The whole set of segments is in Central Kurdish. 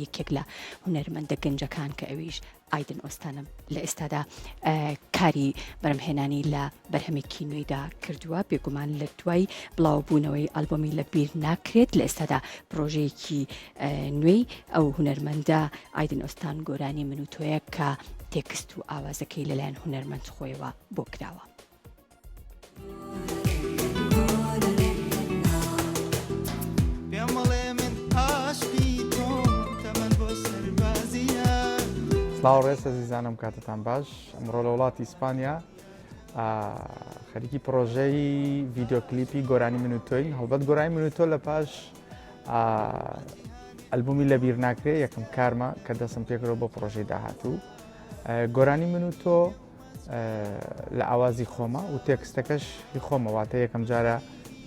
یەکێک لە هونەرمەندە گەنجەکان کە ئەویش ئایدن ئۆستانە لە ئێستادا کاری بەرەمهێنانی لە بەرهەمێکی نوێیدا کردووە بێگومان لە دوای بڵاوبوونەوەی ئەلبۆمی لە بیر ناکرێت لە ئێستادا پرۆژەیەکی نوێی ئەو هونەرمەندە ئایدن ئۆستان گۆرانی من و تۆیە کە تێکست و ئاوازەکەی لەلایەن هونەرمەند خۆیەوە بۆ کراوە. سڵاو ڕێز ئەزیزانم کاتتان باش ئەمڕۆ لە وڵاتی ئیسپانیا خەریکی پرۆژەی ڤیددیو کلیپی گۆرانی من و تۆین هەڵبەت گۆرانی من و تۆ لە پاش ئەلبومی لە بیر ناکرێ یەکەم کارمە کە دەستم پێکرەوە بۆ پرۆژەی داهاتوو گۆرانی من و تۆ لە ئاوازی خۆمە و تێکستەکەش هی خۆمە واتە یەکەم جارە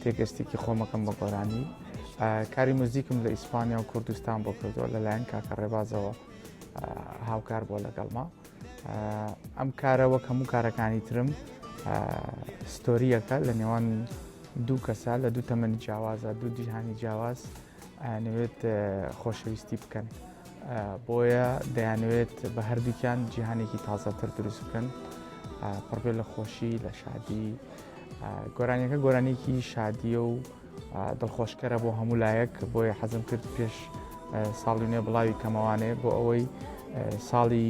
تێکستێکی خۆمەکەم بە گۆرانی کاری موزیکم لە ئیسپانیا و کوردستان بۆ کردووە لەلایەن کاکە ڕێبازەوە هاوکار بۆ لەگەڵما ئەم کارە وەک هەموو کارەکانی ترم ستۆریەکە لە نێوان دوو کەسە لە دوو تەمەنی جیاوازە دوو جیهانی جیاواز ئەیانەوێت خۆشەویستی بکەن بۆیە دەیانەوێت بە هەردووکیان جیهانێکی تازەتر دروست بکەن پڕبێ لە خۆشی لە شادی گۆرانیەکە گۆرانیکی شادیە و دڵخۆشکەرە بۆ هەموو لایەک بۆیە حەزم کرد پێش ساڵی نوێ بڵاوی کەمەوانێ بۆ ئەوەی ساڵی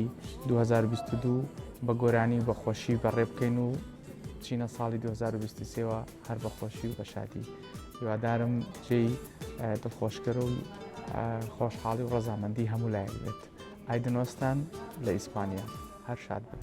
2022 بە گۆرانی و بە خۆشی بەڕێ بکەین و چینە ساڵی 2023ەوە هەر بە خۆشی و بە شادی. هیوادارم جێی دڵخۆشکەر و خۆشحاڵی و ڕەزامەندی هەموو لایەک بێت. ئایدن ئۆستان لە ئیسپانیا. هەر شاد بن.